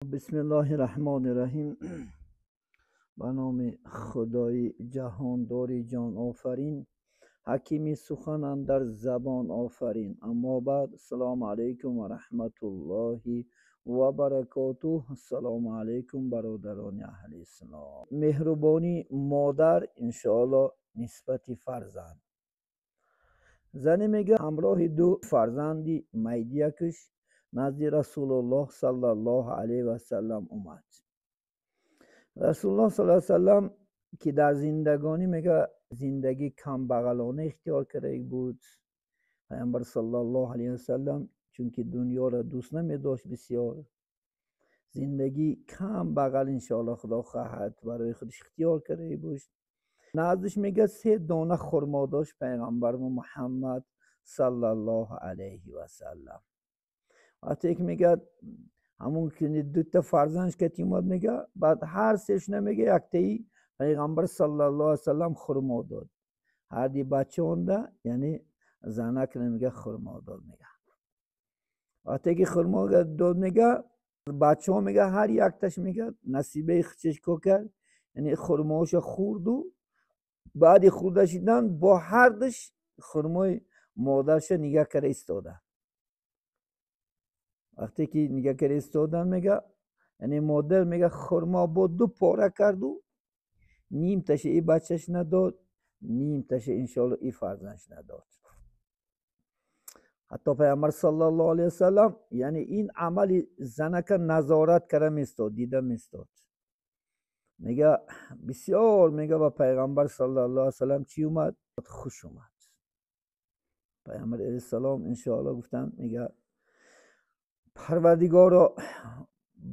Бисмиллоҳи раҳмони раҳим. Ба номи Худои ҷаҳондори ҷонофарин, ҳакими сухан андар забон офарин. Аммо баъд, ассалому алайкум ва раҳматуллоҳи ва баракотуҳ. Ассалому алайкум, бародарони аҳли ислом. Меҳрубонии модар, иншоалло, нисбати фарзанд. Зане мега ҳамроҳи ду фарзанди майдиякаш назди Расулуллоҳ саллаллоҳу алайҳи васаллам омад. Расулуллоҳ саллаллоҳу алайҳи васаллам, ки дар зиндагонӣ мега зиндагӣ камбағалона ихтиёр карда буд, Пайғамбар саллаллоҳу алайҳи васаллам, чунки дунёро дӯст намедошт, бисёр зиндагӣ камбағал, иншоалло, Худо хоҳад, барои худаш ихтиёр карда буд. Наздиш мега се дона хурмо дошт Пайғамбармо Муҳаммад саллаллоҳу алайҳи васаллам. Вақте ки мегӯяд ҳамун дута фарзандш кати омад, мега баъд ҳар сешона мега яктаи Пайғамбар саллаллоҳу алайҳи васаллам хурмо дод. Ҳарди бача онда, яъне занакра мега хурмо дод. Мега вақте ки хурмо дод, мега бачаҳо мега ҳар якташ мега насибаи хичеш ко кард, яъне хурмоша хӯрду баъди хӯрда шидан бо ҳардуш хурмои модарша нигаҳ карда истода. Вақте ки нигаҳ карда истодан, мега яъне модар мега хурмо бо ду пора карду нимташа и бачаш надод, нимташа, иншоалло, и фарзандш надод. Ҳатто Пайғамбар саллаллоҳу алайҳи васаллам, яъне ин амали занака назорат карда местод, дида местод. Мега бисёр мега ба Пайғамбар саллаллоҳу алайҳи васаллам чӣ омад? Хуш омад. Пайғамбар алайҳиссалом, иншоалло, гуфтанд, мега: «Парвардигоро,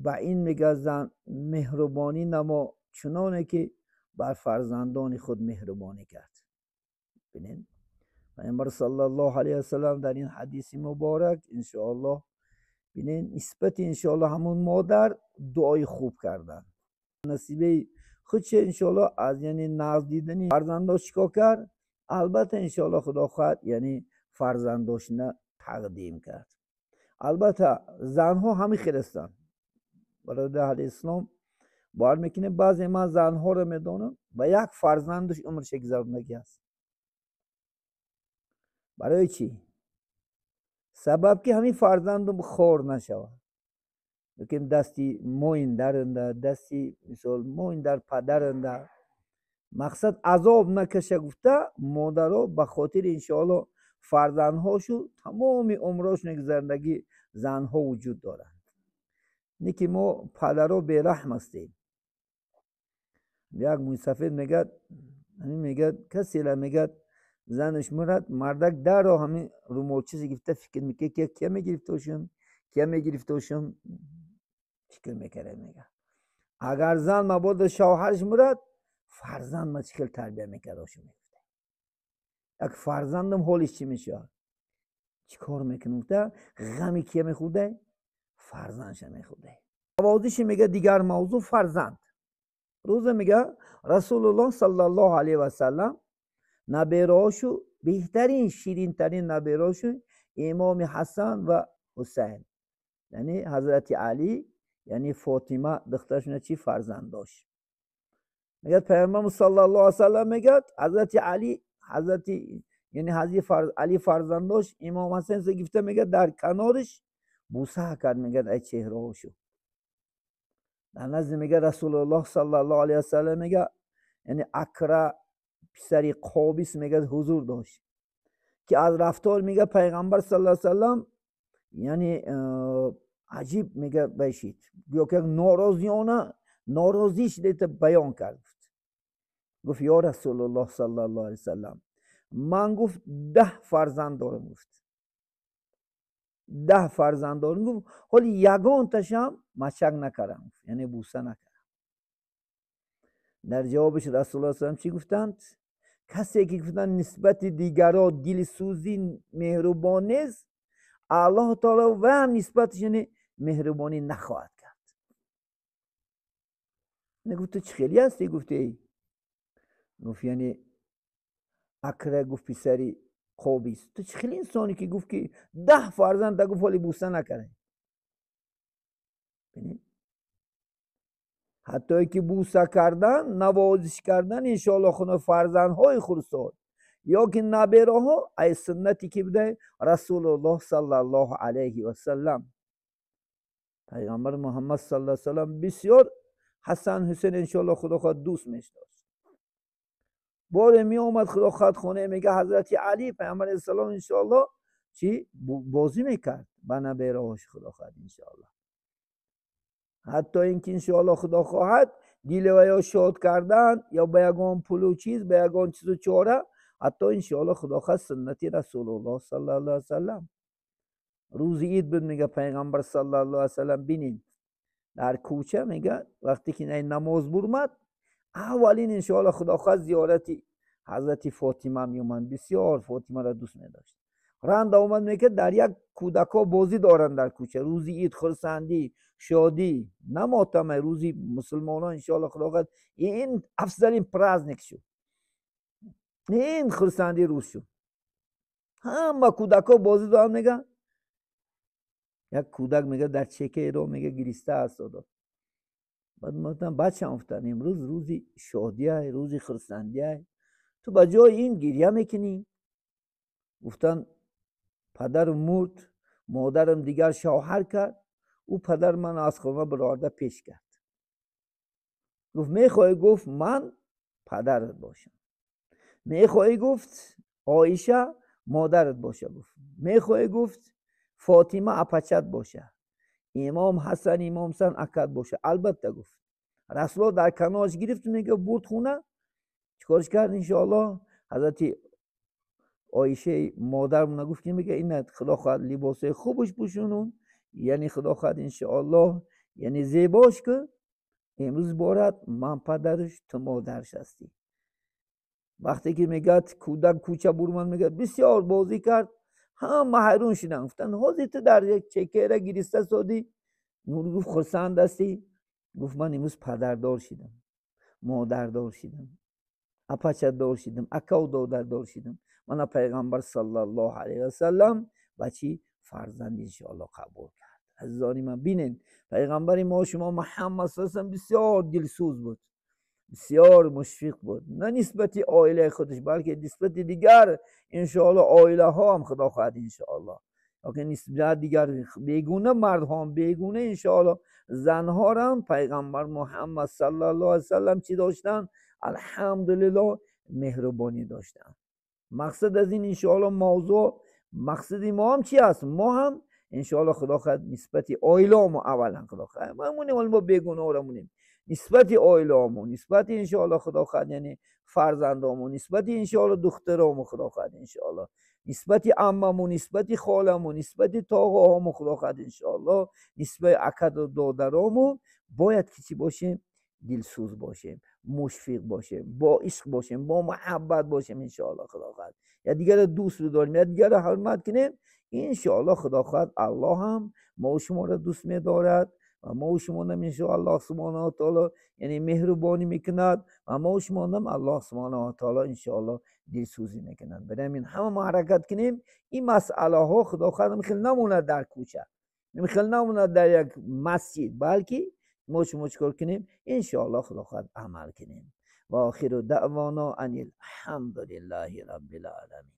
ба ин мега зан меҳрубонӣ намо, чуноне ки бар фарзандони худ меҳрубонӣ кард». Бинед, Пайғамбар саллаллоҳу алайҳи васаллам дар ин ҳадиси муборак, иншоаллоҳ, бинед, нисбати, иншоаллоҳ, ҳамун модар дуои хуб карданд. Насибаи худше, иншоалло, аз яъне нағз дидани фарзандош чикор кард? Албатта, иншоалло, Худо хоҳад, яъне фарзандошна тақдим кард. Албатта, занҳо ҳамин хел ҳастанд, бародар аҳли ислом. Бовар мекунем, баъзе ман занҳоро медонам, ба як фарзандаш умрша гузарондагӣ аст. Барои чӣ сабаб? Ки ҳамин фарзандум хор нашавад, лекин дасти моиндаранда, дасти мисол моиндар падаранда, мақсад азоб накаша гуфта, модаро ба хотири, иншоалло, фарзандҳошу тамоми умрошон гузарондагӣ занҳо вуҷуд доранд. Не ки мо падаро бераҳм ҳастем. Як мӯйсафед мегӯяд, ҳамин мегӯяд, касера мегӯяд, занаш мурад, мардак дарро ҳамин румолчизе гирифта фикр мекунад, ки кия мегирифтошам, кия мегирифтошам, фикр мекарда. Мега агар зан мабодо шавҳараш мурад, фарзанд ма чӣ хел тарбия мекардошам, мегуфта, як фарзандам ҳолиш чӣ мешавад, чӣ кор мекунам гуфта, ғами кия мехӯрда? Фарзандша мехӯрда. Авозиши мега дигар мавзӯъ фарзанд. Рӯза мега Расулуллоҳ саллаллоҳу алайҳи васаллам набераҳошу, беҳтарин, ширинтарин набераҳошу, имоми Ҳасан ва Ҳусайн, яъне ҳазрати Алӣ, яъне Фотима духтарашона чӣ фарзанд дошт. Мегӯяд Пайғамбар саллаллоҳу алайҳи васаллам, мегӯяд ҳазрати Алӣ, ҳазрати, яъне ҳазрати Алӣ фарзанд дошт, имом Ҳасан гирифта, мегӯяд, дар канориш буса кард, мегӯяд, ай чеҳраҳошу. Дар назди, мегӯяд, Расулуллоҳ саллаллоҳу алайҳи васаллам, мегӯяд, яъне Акра писари Қобис, мегӯяд, ҳузур дошт, ки аз рафтор, мегӯяд, Пайғамбар саллаллоҳу алайҳи васаллам, яъне аҷиб, мегӯяд, башид, гӯё ки як норозиёна норозӣ шуда баён кард. Гуфт: «Ё Расулуллоҳ саллаллоҳу алайҳи васаллам, ман, гуфт, 10 фарзанд дорам, гуфт, 10 фарзанд дорам, гуфт, ҳоли ягонташам мачак накардам, яъне буса накардам». Дар ҷавобаш Расулуллоҳ салам чӣ гуфтанд? Касе ки, гуфтанд, нисбати дигаро дилсӯзӣ, меҳрубон нест, Аллоҳу таоло ва ҳам нисбаташ, яъне, меҳрубонӣ нахоҳад кард. Гуфт: «Ту чӣ хеле ҳастӣ?» Гуфте, гуфт, яъне Акра гуфт, писари Қобис, ту чӣ хеле инсоне, ки гуфт, ки 10 фарзанд, гуфт, ҳоли буса накарда. Ҳатто ки бӯса кардан, навозиш кардан иншоаллоҳ хуна фарзандҳои хурдсол ё ки набераҳо ай суннати ки будай? Расулуллоҳ саллаллоҳу алайҳи васаллам. Пайғамбар Муҳаммад саллаллоҳу алайҳи васаллам бисёр Ҳасан, Ҳусейн иншоаллоҳ худо хоҳад дӯст мешдошт. Боре меомад худо хоҳад хоне, мега ҳазрати Али, пайғамбар алайҳиссалом иншоаллоҳ чӣ бозӣ мекард ба набераҳош худо хоҳад иншоаллоҳ. Ҳатто ин ки иншоаллоҳ худо хоҳад дили ва ё шод кардан ё ба ягон пулу чиз, ба ягон чизу чора, ҳатто иншоаллоҳ худо хоҳад суннати Расулуллоҳ саллаллоҳу алайҳи васаллам. Рӯзи ид буд, мега пайғамбар саллаллоҳу алайҳи васаллам бинед дар кӯча, мега вақте ки намоз бурмад, аввалин иншоаллоҳ худо хоҳад зиёрати ҳазрати Фотима меомад. Бисёр Фотимаро дӯст медошт. Ранда омад, мега дар як кӯдакҳо бозӣ доранд дар кӯча. Рӯзи ид, хурсандӣ, шодӣ, на мотама. Рӯзи мусулмонон иншоаллоҳ худо хоҳад ин афзалин праздник шуд, ин хурсандӣ рӯз шуд. Ҳама кӯдакҳо бозӣ доранд. Мега як кӯдак, мега, дар чекаи роҳ, мега, гириста аст. Баъд гуфтам: «Бачам», гуфтан, «имрӯз рӯзи шодиай, рӯзи хурсандиай, ту ба ҷои ин гирья мекунӣ». Гуфтан: «Падарам мурд, модарам дигар шавҳар кард, ӯ падар ман аз хона бароварда пеш кард». Гуфт: «Мехоҳӣ», гуфт, «ман падарат бошам? Мехоҳӣ», гуфт, «Оиша модарат боша?» Гуфт: «Мехоҳӣ», гуфт, «Фотима апачат боша, имом Ҳасан, имом Ҳасан акат боша?» «Албатта», гуфт. Расуло дар канораш гирифт, мега, бурд хона. Чикорш кард иншоаллоҳ? Ҳазрати Оишаи модармона гуфт ки, мега, ина худо хоҳад либосҳои хубаш пӯшонун, яъне худо хоҳад иншоаллоҳ, яъне зебош ки имрӯз борад ман падараш, ту модараш ҳастӣ. Вақте ки мегӯяд кӯдак кӯча бурмад, мегӯяд, бисёр бозӣ кард, ҳама ҳайрон шуданд. Гуфтанд: «Ҳозир ту дар як чекера гириста содӣ, гуфт, хурсанд ҳастӣ». Гуфт: «Ман имрӯз падардор шидам, модардор шидам, апачадор шидам, акаву додардор шидам. Мана пайғамбар саллаллоҳу алайҳи васаллам ба чӣ фарзанд иншоаллоҳ қабул кард». Азизони ман, бинед, пайғамбари мо шумо Муҳаммад саллаллоҳу бисёр дилсӯз буд, бисёр мушфиқ буд, на нисбати оилаи худаш, балки нисбати дигар иншоаллоҳ оилаҳо ҳам худо хоҳад иншоаллоҳ, нисбат дигар бегуна мардҳо, бегуна иншоаллоҳ занҳорам. Пайғамбар Муҳаммад саллаллоҳу алайҳи васаллам чӣ доштанд? Алҳамдулиллоҳ, меҳрубонӣ доштанд. Мақсад аз ин иншоаллоҳ мавзӯъ, мақсади мо ҳам чи аст? Мо ҳам иншоаллоҳ худо хоҳад нисбати оиламо аввалан худо хоҳад мамонем, мо бегуноҳро монем, нисбати оилаомон, нисбати иншоаллоҳ худо хоҳад, яъне фарзандомон, нисбати иншоаллоҳ духтаромон худо хоҳад иншоаллоҳ, нисбати аммамон, нисбати холамон, нисбати тоғоҳомон худо хоҳад иншоаллоҳ, нисбати акаду додаромон бояд ки чӣ бошем? Дилсӯз бошем, мушфиқ бошем, бо ишқ бошем, бо муҳаббат бошем иншоаллоҳ худо хоҳад, якдигарро дӯст бидорем, якдигарро ҳурмат кунем иншоаллоҳ худо хоҳад. Аллоҳ ҳам мо шуморо дӯст медорад ва мо шумонам иншоаллоҳ субҳонаҳу таоло, яъне меҳрубонӣ мекунад ва мо шумонам Аллоҳ субҳонаҳу таоло иншоаллоҳ дилсӯзӣ мекунад. Барои ҳамин ҳама мо ҳаракат кунем, ин масъалаҳо худо хоҳад хел намонад дар кӯча, хел намонад дар як масҷид, балки мо шумо чикор кунем? Иншоаллоҳ худо хоҳад амал кунем. Ва охиру даъвона анил ҳамдулиллаҳи раббил оламин.